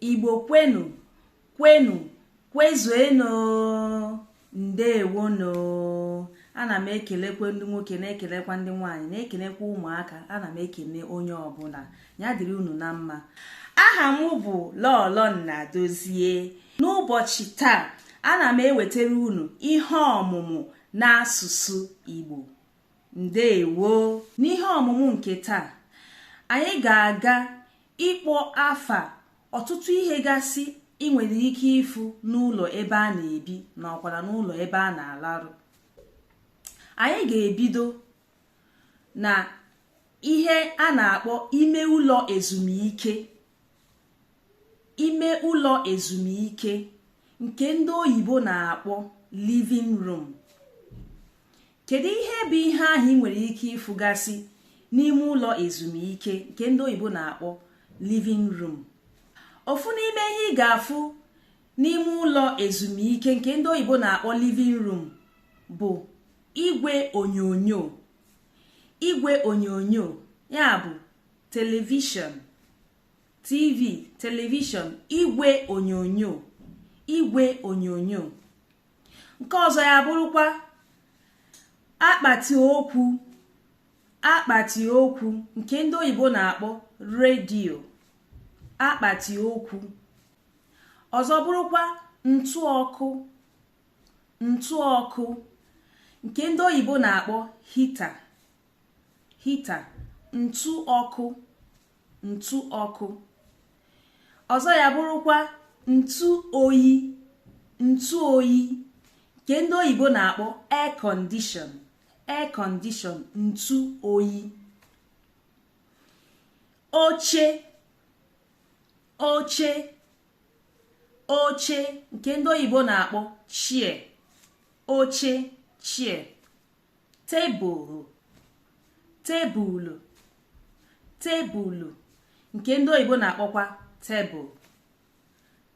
Igbo kwenu, kwenu, kwezuenu! Ndewonu! Ana m ekelekwa ndị nwoke, na-ekelekwa ndị nwaanyị, na-ekelekwa ụmụaka. Ana m ekene onye ọbụla. Ya dịrị unu na mma. Aha m bụ Lọlọ Nnadozie. N'ụbọchị taa, ana m ewetara unu ihe ọmụmụ n'asụsụ Igbo. Ndewo! N'ihe ọmụmụ nke taa, anyị ga-aga ịkpọ afa ọtụtụ ihe gasị ị nwere ike ịfụ n'ụlọ ebe a na-ebi na ọkwara n'ụlọ ebe a na-alarụ. Anyị ga-ebido na ihe a na-akpọ ime ụlọ ezumike. Ime ụlọ ezumike nke ndị oyibo na-akpọ living room. Kedu ihe bụ ihe ahụ ị nwere ike ịfụgasị n'ime ụlọ ezumike nke ndị oyibo na-akpọ living room? Ofu n'ime ihe ị ga-afụ n'ime ụlọ ezumike nke ndị oyibo na-akpọ living room bụ igwe onyonyo. Igwe onyonyo, ya bụ television, TV, television, igwe onyonyo, igwe onyonyo. Nke ọzọ ya bụrụkwa akpati okwu. Akpati okwu nke ndị oyibo na-akpọ redio. Akpati okwu ọzọ bụrụkwa ntụ ọkụ. Ntụ ọkụ nke ndị oyibo na-akpọ heater. Heater, ntụ ọkụ, ntụ ọkụ. Ọzọ ya bụrụkwa ntụ oyi. Ntụ oyi nke ndị oyibo na-akpọ air condition. Air condition, ntụ oyi. Oche, oche, oche nke ndị oyibo na-akpọ chair. Oche, chair. Tebụl, tebụl, tebụl nke ndị oyibo na-akpọkwa table.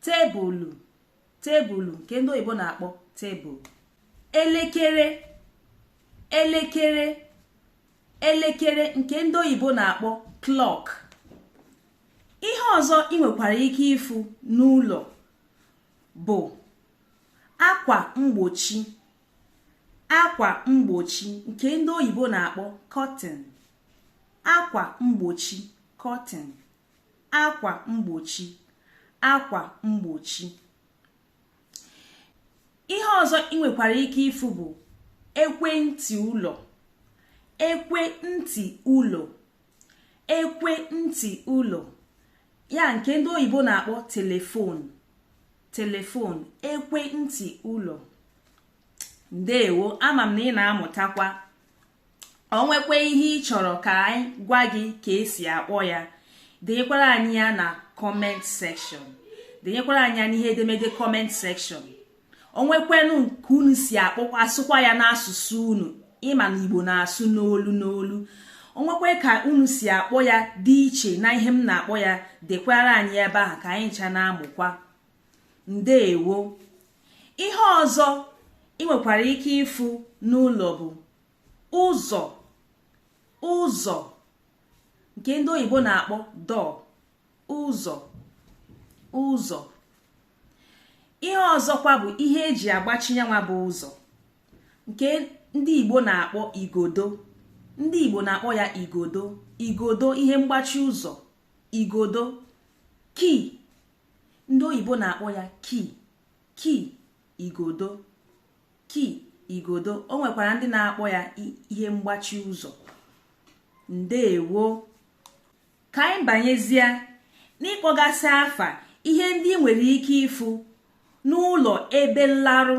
Tebụl, tebụl nke ndị oyibo na-akpọ table. Elekere, elekere, elekere nke ndị oyibo na-akpọ clock. Ihe ọzọ ị nwekwara ike ịfụ n'ụlọ bụ akwa mgbochi. Akwa mgbochi nke ndị oyibo na-akpọ curtain. Akwa mgbochi, curtain. Akwa mgbochi, akwa mgbochi. Ihe ọzọ ị nwekwara ike ịfụ bụ ekwentị ụlọ. Ekwentị ụlọ, ekwentị ụlọ, ya nke ndị oyibo na-akpọ telephone. Telephone, ekwentị ụlọ. Ndewo! Ama m na ị na-amụtakwa. O nwekwa ihe ị chọrọ ka anyị gwa gị ka esi akpọ ya, denyekwara anyị ya na comment section. Denyekwara anyị ya n'ihe edemede comment section. O nwekwanụ nke unu si akpọkwa asụkwa ya n'asụsụ unu. Ịma na Igbo na-asụ n'olu n'olu. O nwekwa ka unu si akpọ ya dị iche na ihe m na-akpọ ya, dekwara anyị ebe ahụ ka anyị ncha na-amụkwa. Ndeewo! Ihe ọzọ ị nwekwara ike ịfụ n'ụlọ bụ ụzọ. Ụzọ nke ndị oyibo na-akpọ door. Ụzọ, ụzọ. Ihe ọzọkwa bụ ihe eji agbachi nyanwa bụ ụzọ nke ndị Igbo na-akpọ igodo. Ndị Igbo na-akpọ ya igodo. Igodo, ihe mgbachi ụzọ, igodo, key. Ndị oyibo na-akpọ ya key. Key, igodo, key, igodo. O nwekwara ndị na-akpọ ya ihe mgbachi ụzọ. Ndeewo! Ka anyị banyezie n'ịkpọgasị afa ihe ndị ị nwere ike ịfụ n'ụlọ ebe nlarụ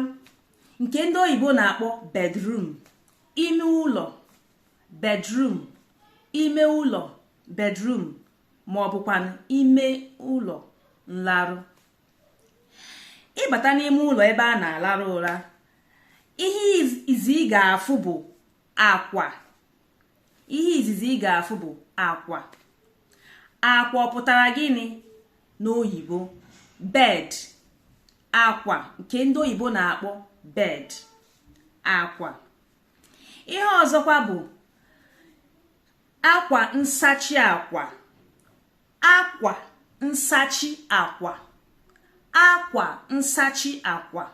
nke ndị oyibo na-akpọ bedroom. Ime ụlọ, bedroom. Ime ụlọ, bedroom, ma ọ bụkwanụ ime ụlọ nlarụ. Ịbata n'ime ụlọ ebe a na-alarụ ụra, ihe izizi ị ga-afụ bụ akwa. Ihe izizi ị ga-afụ bụ akwa. Akwa ọ pụtara gịnị n'oyibo? Bed. Akwa nke ndị oyibo na-akpọ bed, akwa. Ihe ọzọkwa bụ akwa nsachi akwa. Akwa Nsachi akwa, akwa nsachi akwa,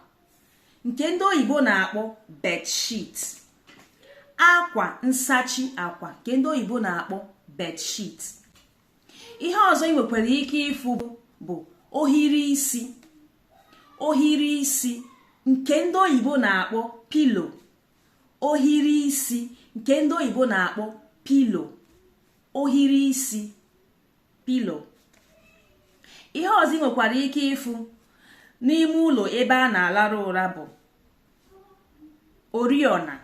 nke ndị oyibo na-akpọ bedsheet. Akwa nsachi akwa, nke ndị oyibo na-akpọ bedsheet. Ihe ọzọ ị nwekwara ike ịfụ bụ ohiri isi. Ohiri isi, nke ndị oyibo na-akpọ pillow. Ohiri isi, nke ndị oyibo na-akpọ pillow. Ohiri isi, pillow. Ihe ọzọ ị nwekwara ike ịfụ n'ime ụlọ ebe a na-alarụ ụra bụ oriọna.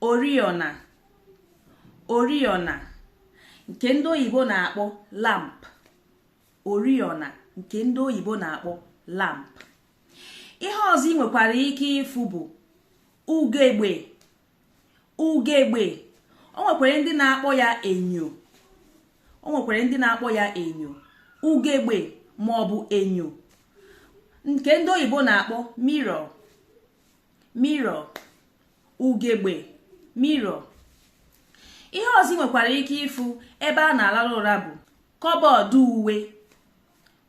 Oriọna, oriọna, nke ndị oyibo na-akpọ lamp. Oriọna, nke ndị oyibo na-akpọ lamp. Ihe ọzọ ị nwekwara ike ịfụ bụ ugegbe. Ugegbe, o nwekwara ndị na-akpọ ya enyo. O nwekwara ndị na-akpọ ya enyo. Ugegbe ma ọ bụ enyo, nke ndị oyibo na-akpọ mirror. Mirror, ugegbe, mirror. Ihe ọzọ ị nwekwara ike ịfụ ebe a na-alarụ ụra bụ cupboard uwe.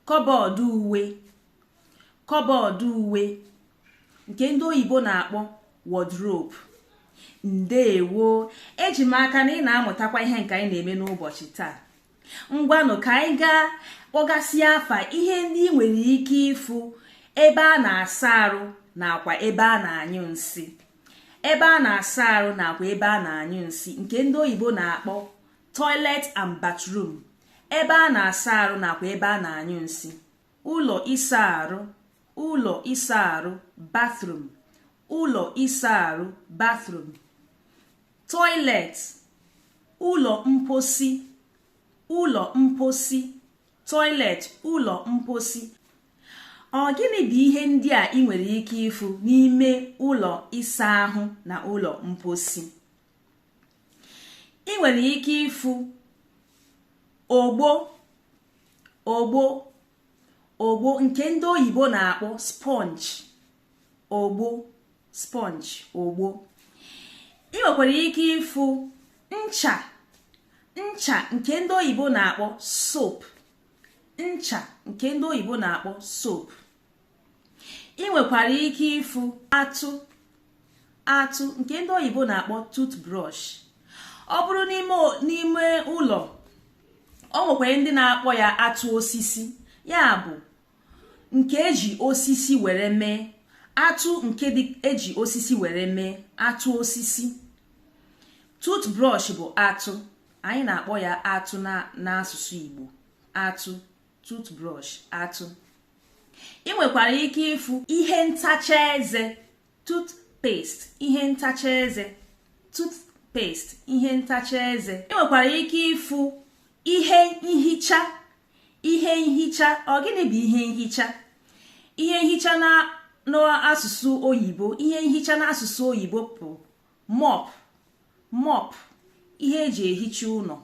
Cupboard uwe, cupboard uwe, nke ndị oyibo na-akpọ wardrobe. Ndeewo! Eji m aka na ị na-amụtakwa ihe nke anyị na-eme n'ụbọchị taa. Ngwanụ, ka anyị gaa kpọgasịa afa ihe ndị ị nwere ike ịfụ ebe a na-asa arụ nakwa ebe a na-anyụ nsị. Ebe a na-asa arụ nakwa ebe a na-anyụ nsị, nke ndị oyibo na-akpọ toilet and bathroom. Ebe a na-asa arụ nakwa ebe a na-anyụ nsị: ụlọ ịsa arụ, ụlọ ịsa arụ, bathroom. Ụlọ ịsa arụ, bathroom. Toilet, ụlọ mposi. Ụlọ mposi, toilet, ụlọ mposi. Ọ gịnị bụ ihe ndị a ị nwere ike ịfụ n'ime ụlọ ịsa ahụ na ụlọ mposi? Ị nwere ike ịfụ ogbo. Ogbo, ogbo, nke ndị oyibo na-akpọ sponge. Ogbo, sponge, ogbo. Ị nwekwara ike ịfụ ncha. Ncha, nke ndị oyibo na-akpọ soap. Ncha, nke ndị oyibo na-akpọ soap. Ị nwekwara ike ịfụ atụ. Atụ, nke ndị oyibo na-akpọ toothbrush. Ọ bụrụ n'ime ụlọ, ọ nwekwara ndị na-akpọ ya atụ osisi, ya bụ nke eji osisi were mee. Atụ nke dị eji osisi were mee, atụ osisi. Toothbrush bụ atụ. Anyị na-akpọ ya atụ n'asụsụ Igbo. Atụ, toothbrush, atụ. Ị nwekwara ike ịfụ ihe ntacha eze, toothpaste. Ihe ntacha eze, toothpaste, ihe ntacha eze. Ị nwekwara ike ịfụ ihe nhicha. Ihe nhicha, ọ gịnị bụ ihe nhicha? Ihe nhicha na n'asụsụ oyibo, ihe nhicha n'asụsụ oyibo bụ mop. Mop, ihe eji ehicha ụlọ.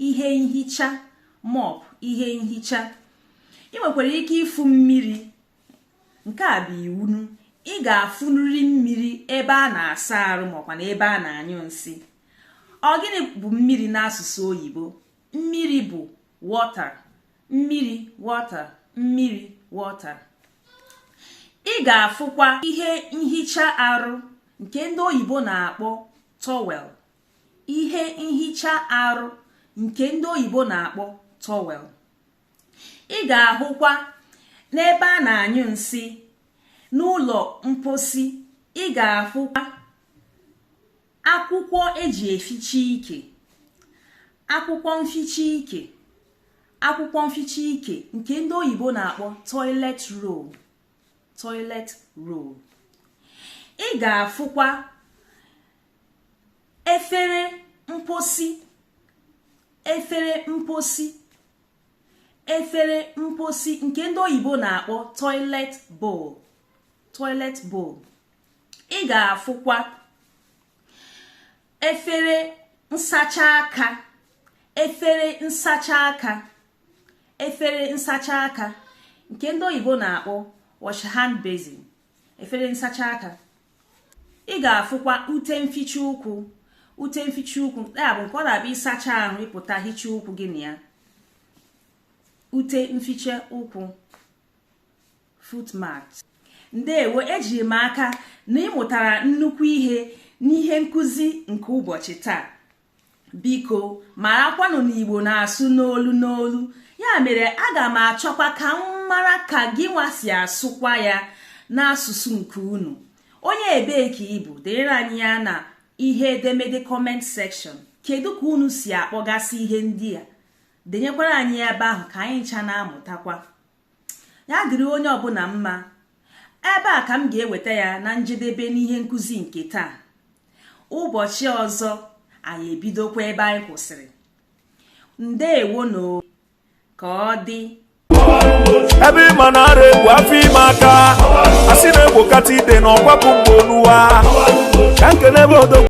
Ihe nhicha, mop, ihe nhicha. Ị nwekwara ike ịfụ mmiri. Nke a bụ iwu, ị ga-afụnriri mmiri ebe a na-asa arụ makwa na ebe a na-anyụ nsị. Ọ gịnị bụ mmiri n'asụsụ oyibo? Mmiri bụ water. Mmiri, water. Mmiri, water. Ị ga-afụkwa ihe nhicha arụ, nke ndị oyibo na-akpọ towel. Ihe nhicha arụ, nke ndị oyibo na-akpọ towel. Ị ga-ahụkwa n'ebe a na-anyụ nsị, n'ụlọ mposi, ị ga-afụkwa akwụkwọ eji eficha ike. Akwụkwọ mficha ike, akwụkwọ mficha ike, nke ndị oyibo na-akpọ toilet roll. Toilet roll. Ị ga-afụkwa efere mposi. Efere mposi, efere mposi, nke ndị oyibo na-akpọ toilet bowl. Toilet bowl. Ị ga-afụkwa efere nsacha aka. Efere nsacha aka, efere nsacha aka, nke ndị oyibo na-akpọ wash hand basin. Efere nsacha aka. Ị ga-afụkwa ute mficha ụkwụ. Ute mficha ụkwụ, ya bụ nke ọ na-abịa ịsacha ahụ, ịpụta, hichaa ụkwụ gị na ya. Ute mficha ụkwụ, footmat. Ndewo. Ejiri m aka na ị mụtara nnukwu ihe n'ihe nkụzi nke ụbọchị taa. Biko marakwanụ na Igbo na-asụ n'olu n'olu. Ya mere, aga m achọkwa ka m mara ka gị nwa si asụkwa ya n'asụsụ nke unu. Onye ebee ka ị bụ? Deere anyị ya na ihe edemede comment section. Kedu ka unu si akpọgasị ihe ndị a? Denyekwara anyị ebe ahụ ka anyị ncha na-amụtakwa ya. Dịrị onye ọbụla mma. Ebe a ka m ga-eweta ya na njedebe n'ihe nkụzi nke taa. Ụbọchị ọzọ, anyị ebidokwa ebe anyị kwụsịrị. Ndeewo ka ọ dị. Ebe ịma na ara egwu afọ ime aka, asị na-egbokata ide na ọkwapụ mgbe onuwa ka nkene ebe odogwu.